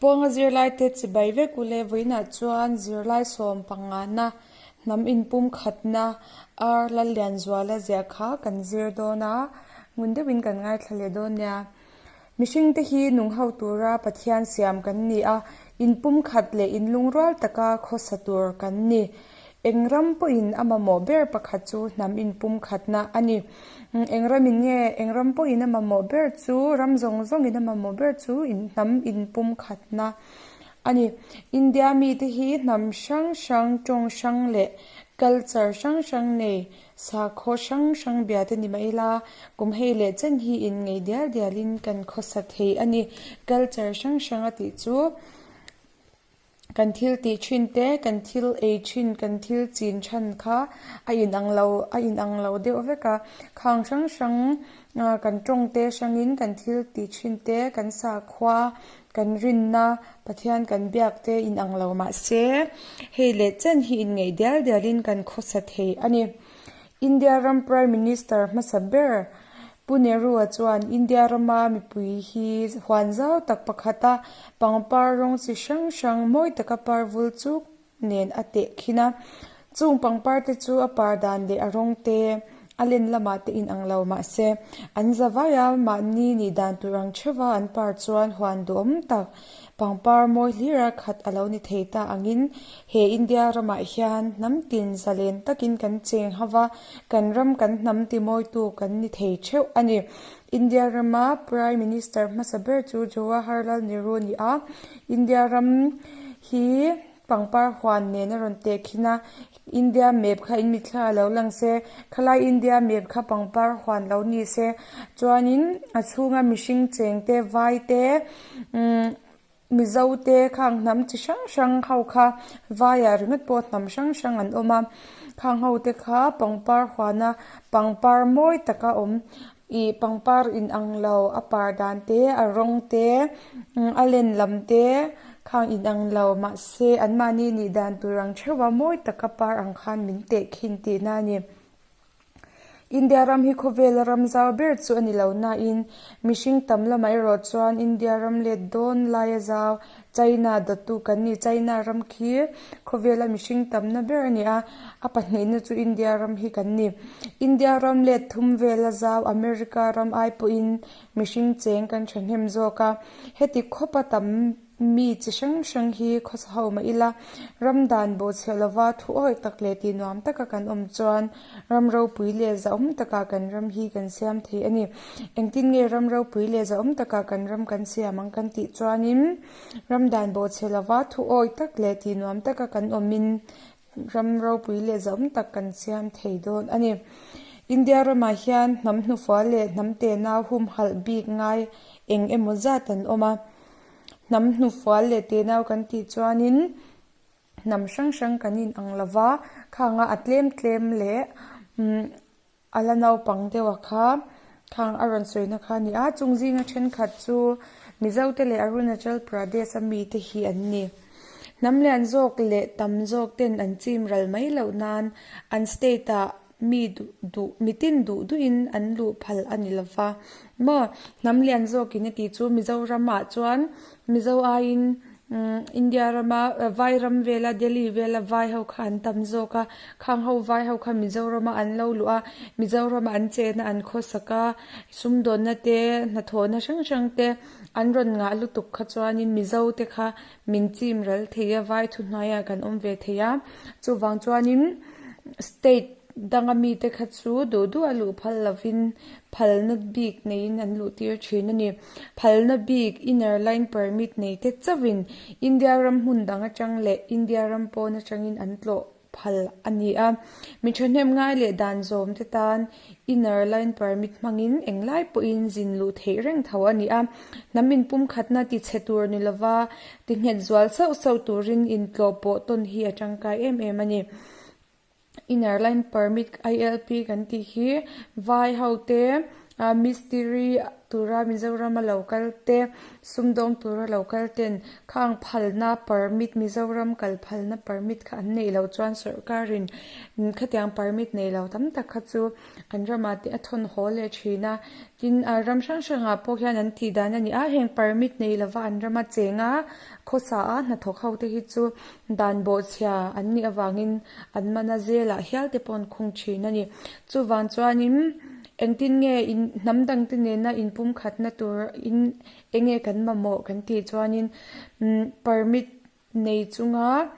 Pawnga zirlaite chibai vek ule vawiinah chuan zirlai sawm pangana hnam inpumkhatna ar Lallianzuala ziah kha kan zir dawn a, ngun deuhin kan ngaithla leh dawn nia. Mihringte hi nung ho tura Pathian siam kan ni a, inpumkhat leh inlungrual taka khawsa tur kan ni. Eng ram pawhin a mamawh ber pakhat chu hnam inpumkhatna a ni. Eng ramin nge eng ram pawhin a mamawh ber chu ram zawng zawngin a mamawh ber chu hnam inpumkhatna a ni. India mite hi hnam hrang hrang, tawng hrang leh culture hrang hrang nei, sakhaw hrang hrang bia te ni mah ila, kum hei leh chen hi inngeih dial dialin kan khawsa thei a ni. Culture hrang hrang a tih chu. Kan thil tih thin te, kan thil ei thin, kan thil chin than kha a inang lo, a inang lo deuh vek a. Khang hrang hrang kan tawng te hrangin kan thil tih thin te, kan sakhua, kan rinna, Pathian kan biak te inang lo mah se, hei leh chen hi inngeih dial dialin kan khawsa thei a ni. India ram Prime Minister hmasa ber Pu Nehru-a chuan India rama mipui hi huan zau tak pakhata pangpar rawng chi hrang hrang mawi taka par vul chuk nen a teh khin a. Chung pangpar te chu a par dan leh a rawng te a len lamah te inang lo mah se, an za vai a, mahni nih dan tur ang theuha an par chuan huan duhawm tak Pangpar mawi hlira khat a lo ni thei ta angin he India ramah hian hnam tin zalen takin kan cheng ho va, kan ram kan hnam timawitu kan ni thei theuh a ni. India rama Prime Minister hmasa ber chu Jawaharlal Nehru a ni a, India ram hi pangpar huan nen a rawn tehkhin a, India map kha in mitthla a lo lang se, khalai India map kha pangpar huan lo ni se, chuanin a chhunga mihring cheng te, vai te, umm Mizo te khang hnam chi hrang hrang ho kha vaiah ringawt pawh hnam hrang hrang an awm a, khang ho te kha pangpar huana pangpar mawi taka awm ih pangpar inang lo a par dan te a rawng te a len lam te khang inang lo mahse anmahni nih dan tur ang theuh a mawi taka par ang khan min teh khin tihna a ni. India ram hi khawvela ram zau ber chu a ni lo nain mihring tam lamah erawh chuan India ram let dawn laia zau China dawttu kan ni. China ram khi khawvela mihring tamna ber a ni a, a pahnihna chu India ram hi kan ni. India ram let thum vela zau America ram ai pawhin mihring cheng kan thahnem zawk a, heti khawpa tam Mi chi hrang hrang hi khawsa ho mah ila, ram dan bawhchhiah lova thu awih tak leh tih nuam taka kan awm chuan ram ropui leh zahawm takah kan ram hi kan siam thei a ni. Engtin nge ram ropui leh zahawm takah kan ram kan siam ang kan tih chuanin ram dan bawhchhiah lova thu awih tak leh tih nuam taka kan awmin ram ropui leh zahawm tak kan siam thei dawn a ni. India ramah hian hnam hnufual leh hnam tenau humhalh bik ngai eng emaw zat an awm a. Hnam hnufual leh tenau kan tih chuanin hnam hrang hrang kan inang lo va, khanga a tlem tlem leh umm a la naupang deuh a kha khang a rawn sawina kha a ni a, chung zinga thenkhat chu Mizo te leh Arunachal Pradesh a mite hi an ni. Hnam lian zawk leh tam zawk ten an chim ral mai loh nan an state ah Mi duh duh, mitin duh duhin an luh phal a ni lova. Maw? Hnam lian zawkin a tih chu Mizoramah chuan Mizo aiin India rama vai ram vela Delhi vela vai ho kha an tam zawk a, khang ho vai ho kha Mizorama an lo luh a, Mizorama an chena an khawsak a, sumdawnna te, hnathawhna hrang hrang te an rawn ngah lutuk kha chuanin Mizo te kha min chim ral thei a, vai thuhnuaiah kan awm ve thei a, chuvang chuanin State danga mite kha chu duh duh a luh phal lovin phalna bik neiin an luh tir thin a ni. Phalna bik Inner Line Permit nei te chauhin India ram hmun dang atang leh India ram pawn atangin an tlawh phal a ni a. Mi thahnem ngai leh dan zawm te tan Inner Line Permit hmangin englai pawhin zin luh theih reng tho a ni a. Hnam inpumkhatna tichhe tur ni lova tinghet zual sauh sauh turin intlawh pawh tawn hi a tangkai em em a ni. Inner Line Permit, ILP, kan tih hi vai ho te. Mistiri tura Mizorama lo kal te, sumdawng tura lo kal ten khang phalna permit, Mizoram kal phalna permit kha an neih loh chuan sawrkarin khatiang permit nei lo tam tak kha chu an ramah te a thawn haw leh thin a. Tin, ram hrang hrangah pawh hian an tih dan a ni a, heng permit nei lova an rama chenga khawsa a hnathawk ho te hi chu dan bawhchhia an nih avangin an mana zelah hial te pawh an khung thin a ni. Chuvang chuanin engtin nge in hnam dang te nena inpumkhatna tur in enge kan mamawh kan tih chuanin permit nei chunga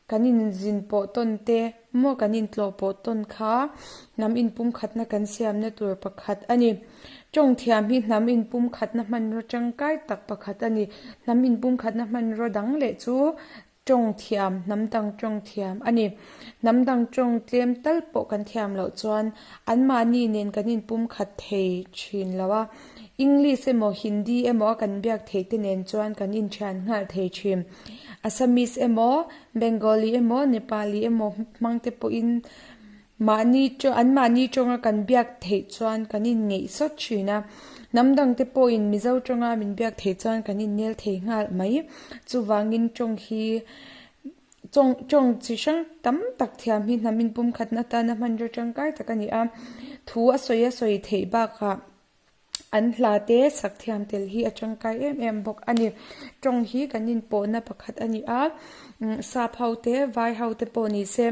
kan inzin pawh tawn te maw kan intlawh pawh tawn kha hnam inpumkhatna kan siamna tur pakhat a ni. Tawng thiam hi hnam inpumkhatna hmanraw tangkai tak pakhat a ni. Hnam inpumkhatna hmanraw dang leh chu Tawng thiam, hnam dang tawng thiam a ni. Hnam dang tawng tlem tal pawh kan thiam loh chuan anmahni nen kan inpumkhat thei thin lo a. English emaw Hindi emaw a kan biak theih te nen chuan kan inthian nghal thei thin. Assamese emaw, Bengali emaw, Nepali emaw hmang te pawhin Mahni anmahni tawnga kan biak theih chuan kan inngeih sawt thin a, hnam dangte pawhin Mizo tawnga min biak theih chuan kan innel thei nghal mai. Chuvangin tawng hi tawng tawng chi hrang tam tak thiam hi hnam inpumkhatna atana hmanraw tangkai tak a ni a, thu a sawi a sawi theih bakah An hla te sak thiam tel hi a tangkai em em bawk a ni. Tawng hi kan inpawhna pakhat a ni a, sap ho te, vai ho te pawh ni se,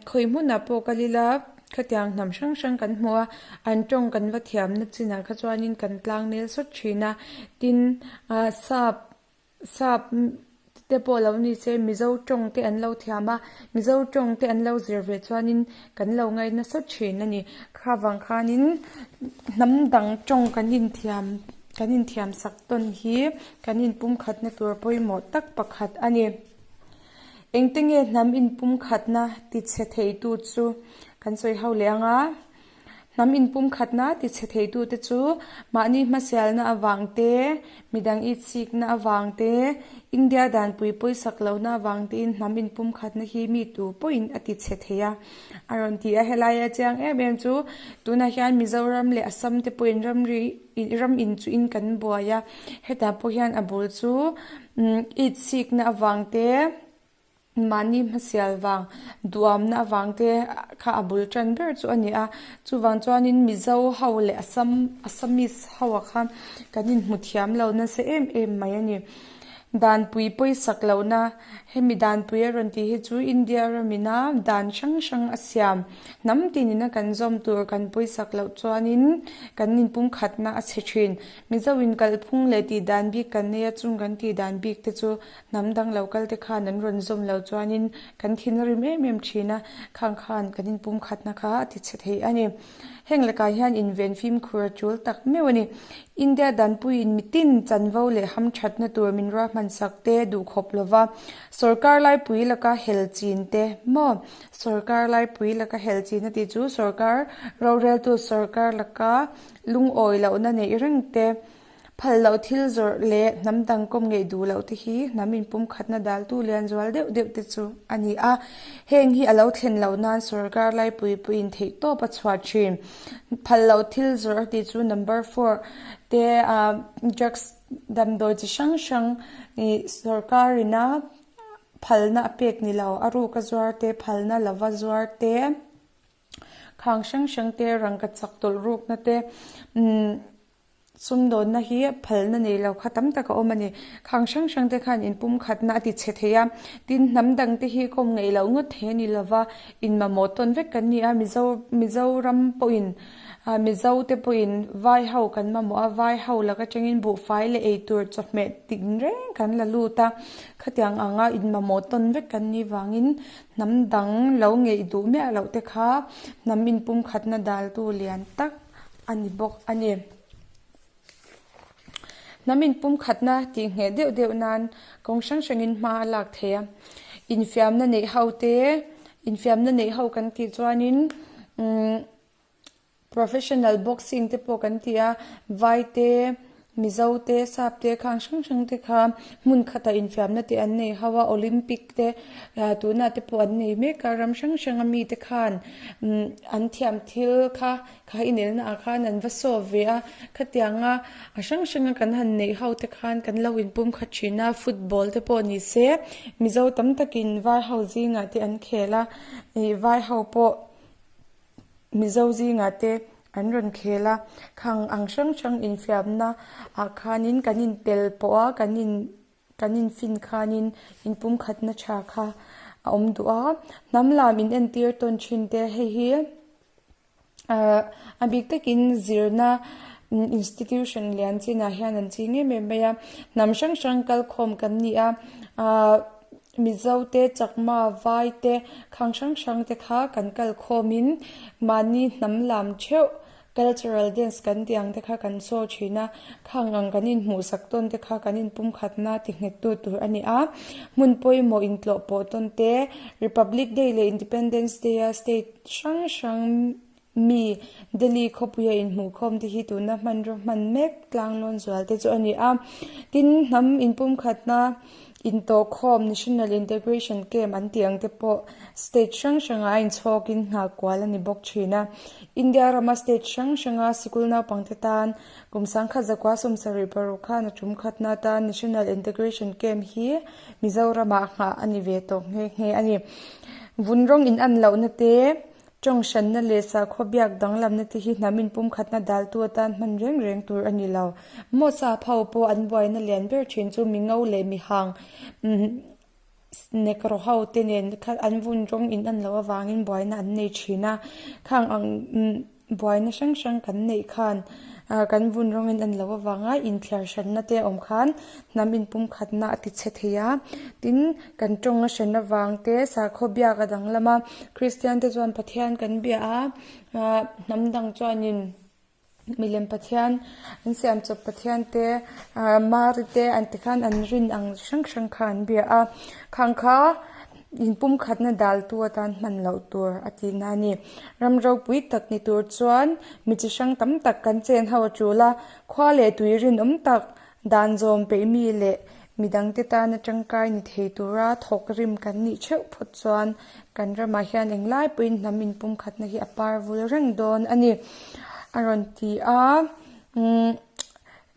khawi hmunah pawh kal ila khatiang hnam hrang hrang kan hmu a, an tawng kan va thiamna chinah kha chuanin kan tlang nel sawt thin a, tin sap Sap te pawh lo ni se Mizo tawng te an lo thiam a, Mizo tawng te an lo zir ve chuanin kan lo ngaih nasa thin a ni. Kha vang khanin hnam dang tawng kan inthiam kan inthiam sak tawn hi kan inpumkhatna tur pawimawh tak pakhat a ni. Engte nge hnam inpumkhatna tichhe theitu chu kan sawi ho leh ang a. Hnam inpumkhatna tichhe theitute chu mahni hmasialna avang te, midang itsikna avang te, India danpui pawisak lohna avang tein hnam inpumkhatna hi mi tu pawhin a tichhe thei a, a rawn ti a. Helaia chiang em em chu tunah hian Mizoram leh Assam te pawhin ramri ram inchuhin kan buai a, hetah pawh hian a bul chu itsikna avang te, Mahni hmasial vang, duamna avang te kha a bul tan ber chu a ni a. Chuvang chuanin Mizo ho leh Assam, Assamese ho ah khan kan inhmu thiam lo nasa em em mai a ni. Danpui pawisak lohna, hemi danpui a rawn tih hi chu India ramina dan hrang hrang a siam. Hnam tinin a kan zawm tur kan pawisak loh chuanin kan inpumkhatna a chhe thin. Mizo in kalphung leh tihdan bik kan nei a, chung kan tihdan bik te chu Hnam dang lo kal te khan an rawn zawm lo chuanin kan thin a rim em em thin a, khang khan kan inpumkhatna kha a ti chhe thei a ni. Heng lakah hian inven fimkhur a tul tak meuh a ni. India danpuiin mitin chanvo leh hamthatna tur min ruahman sak te duhkhawp lova sawrkar laipui laka hel chin te maw? Sawrkar laipui laka hel chin a tih chu sawrkar roreltu sawrkar laka lungawi lohna neih reng te, Phal loh thil zawrh leh hnam dang kawm ngeih duh loh te hi hnam inpumkhatna daltu lian zual deuh deuh te chu a ni a. Heng hi a lo thlen loh nan sawrkar laipui puiin theih tawp a chhuah thin. Phal loh thil zawrh a tih chu number four te drugs damdawi chi hrang hrang ih sawrkarina phalna a pek ni lo, a ruka zuar te, phalna lova zuar te, Khang hrang hrang te, rangka chak tawlh rukna te, umm sumdawnna hi phalna nei lo kha tam tak a awm a ni. Khang hrang hrang te khan inpumkhatna a ti chhe thei a, tin hnam dang te hi kawm ngeih loh ngawt thei a ni lova, inmamawh tawn vek kan ni a, Mizo Mizoram pawhin ah Mizo te pawhin vai ho kan mamawh a, vai ho lak atangin buhfai leh eitur chawhmeh tinreng kan la lut a, khatiang anga inmamawh tawn vek kan nih vangin Hnam dang lo ngeih duh miah loh te kha hnam inpumkhatna daltu lian tak a ni bawk a ni. Hnam inpumkhatna tih ngheh deuh deuh nan kawng hrang hrangin hma a lak thei a. Infiamna neih ho te, infiamna neih ho kan tih chuanin umm Professional boxing te pawh kan ti a, vai te, Mizo te, Sap te, khang hrang hrang te kha hmun khatah infiamna te an nei ho a, Olympic te tunah te pawh an nei mek a, ram hrang hranga mite khan an thiam thil kha kha inelna ah khan an va sawp ve a, khatianga a hrang hranga kan han neih ho te khan kan lo inpum khat thin a, football te pawh ni se Mizo tam takin vai ho zingah te an khel a, ih vai ho pawh Mizo zingah te an rawn khel a, khang ang hrang hrang infiamna ah khanin kan intel pawh a, kan in kan infin khanin inpumkhatna tha kha a awm duh a, hnam lam in entir tawn thin te hei hi ahh a bik takin zirna institution lian chinah hian an ching em em mai a, hnam hrang hrang kalkhawm kan ni a ahh. Mizo te, Chakma, Vai te, khang hrang hrang te kha kan kal khawmin mahni hnam lam theuh cultural dance kan tih ang te kha kan saw thin a, khang ang kan inhmuhsak tawn te kha kan inpumkhatna ti nghet tu tur a ni a. Hmun pawimawh intlawh pawh tawn te, Republic Day leh Independence Day a state hrang hrang Mi, Delhi khawpuia inhmuhkhawm te hi tuna hmanraw hman mek tlanglawn zual te chu a ni a. Tin, hnam inpumkhatna intawhkhawm, National Integration Camp an tih ang te pawh state hrang hrangah a inchhawkin nghah kual a ni bawk thin a. India rama state hrang hranga sikul naupangte tan kum sangkhat zakua 76 khan a tum khatna atan National Integration Camp hi Mizoramah nghah a ni ve tawh nghe nghe a ni. Vun rawng in an lohna te Tawng hranna leh sakhaw biak danglamna te hi hnam inpumkhatna daltu atan hman reng reng tur a ni lo. Mawsa pho pawh an buaina lian ber thin chu mi ngo leh mi hang nek rawh ho te nen kha an vun rawng in an loh avangin buaina an nei thin a. Khang ang buaina hrang hrang kan neih khan kan vun rawng in an loh avanga inthiar hranna te a awm khan hnam inpumkhatna a ti chhe thei a. Tin, kan tawng a hran avang te, sakhaw biak a danglam a, Kristian te chuan Pathian kan bia a, hnam dang chuanin milem Pathian an siam chawp Pathian te, Mari te an ti khan an rin ang hrang hrang kha an bia a. Khang kha inpumkhatna daltu atan hman loh tur a tihna a ni. Ram ropui tak ni tur chuan mi chi hrang tam tak kan chen ho a tul a, khua leh tui rinawm tak Dan zawm peih mi leh midangte tana tangkai ni thei tura thawk rim kan nih theuh phawt chuan kan ramah hian englai pawhin hnam inpumkhatna hi a par vul reng dawn a ni, a rawn ti a. Umm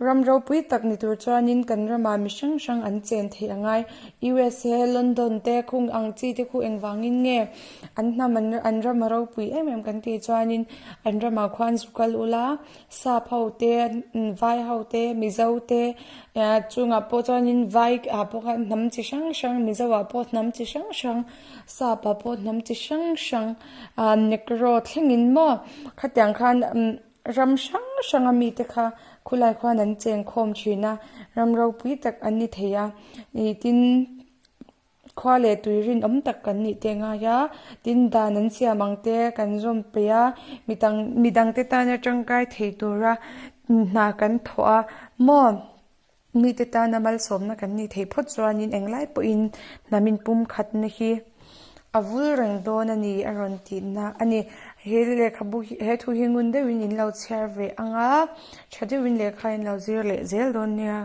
ram ropui tak ni tur chuanin kan ramah mi hrang hrang an chen theih a ngai. USA, London te khung ang chi te khu engvangin nge an hnam an ram a ropui em em kan tih chuanin an ramah khuan zu kal ula, Sap ho te, Vai ho te, Mizo te chungah pawh chuanin Vai ah pawh khan hnam chi hrang hrang, Mizo ah pawh hnam chi hrang hrang, Sap ah pawh hnam chi hrang hrang ah Negro thlengin maw khatiang khan ram hrang hrang a mite kha khulai khuan an cheng khawm thin a, ram ropui tak an ni thei a, ih tin. Khua leh tui rinawm tak kan nih te ngai a, tin dan an siam ang te kan zawm peih a, midang midangte tana tangkai thei tura hna kan thawh a maw mite tana malsawmna kan nih theih phawt chuanin englai pawhin hnam inpumkhatna hi a vul reng dawn a ni a rawn tihna a ni. He lehkhabu hi he thu hi ngun deuhin in lo chhiar ve ang a, tha deuhin lehkha in lo zir leh zel dawn nia.